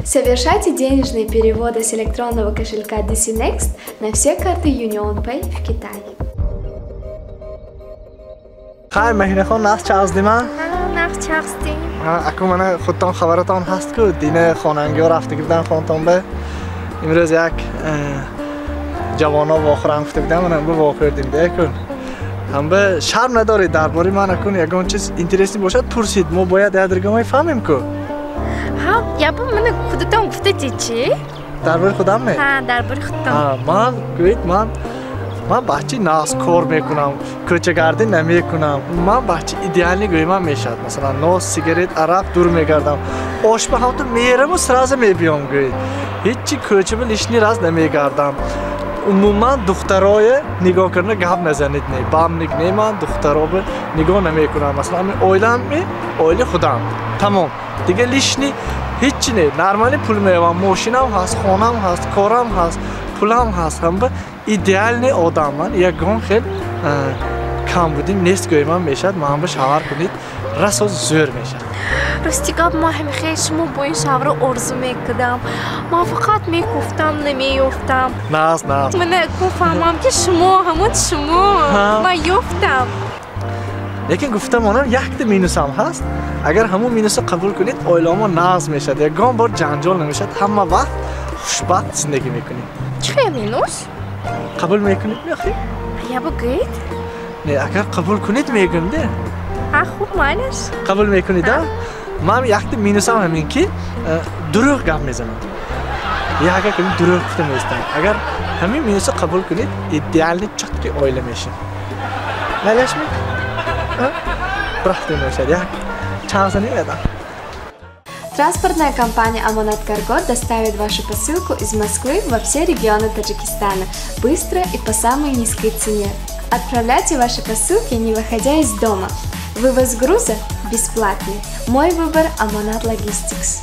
Совершайте денежные переводы с электронного кошелька DC Next на все карты UnionPay в Китае. Хай, Маҳинахон, нағз чағздима? Нағз чағздим. Аку, мана худтон хабаратон ҳаст ку, дина хонангиҳо рафтагӣ будан хонтонба. Имрӯз як ҷавоно вохӯрам гуфта будам, мана бу вохӯрдим декун. Ҳамба шарм надоред, дар бораи ман акун ягон чиз интересный бошад, пурсид. Мо бояд якдигармои фаҳмем ку. Ҳа, ябо мана худатон гуфтади чӣ? Дар бораи худам не? Ҳа, дар бораи худатон. Ман гӯед, ман бачаи нағз, кор мекунам, кӯчагардӣ намекунам. Ман бачаи идеальный гӯемам мешавад. Масалан, нос, сигарет, арақ дур мегардам. Ошба ҳамту мераму сразу мебиём, гӯед. Ҳечи кӯчаба лишний раз намегардам. Умуман духтарое нигоҳ карда гап назанед, не бамник не, ман духтаробе нигоҳ намекунам. Масалан, оилам, оили худам, тамом, дига лишний ҳечи не. Нормально пул меёвам, мошинам ҳаст, хонам ҳаст, корам ҳаст, пулам ҳаст. Ҳамба идеальный одам ман, ягон хел камбудим нест гӯемам мешавад. Ман ба шавҳар кунед, расо зӯр мешавад. Рости гап, ман ҳамихел шумо бо ин шавҳарро орзу мекардам. Ман фақат мекуфтам, намеёфтам. Нағз, нағз. Мана гуфаҳмам, ки шумо ҳамон шумо, ман ёфтам. Лекин гуфта монам, якта минусам ҳаст. Агар ҳамон минусро қабул кунед, оиламо нағз мешавад, ягон бор ҷанҷол намешавад, ҳама вақт хушбахт зиндагӣ мекунем. Чӣ хел минус? Қабул мекунед меохӣ? Ябо гӯед. Не, агар қабул кунед, мегӯм де. Ҳа, хуб, майлаш. Қабул мекунед, а? Ман якта минусам ҳамин ки дурӯғ гап мезанам, яга ками дурӯғ гуфта меистам. Агар ҳамин минусро қабул кунед, идеальный чёткий оила мешем. Майлашми? Бирахтем мешавад, як чанд сани медам. Транспортная компания «Амонат Карго» доставит вашу посылку из Москвы во все регионы Таджикистана быстро и по самой низкой цене. Отправляйте ваши посылки, не выходя из дома. Вывоз груза бесплатный. Мой выбор – «Амонат Логистикс».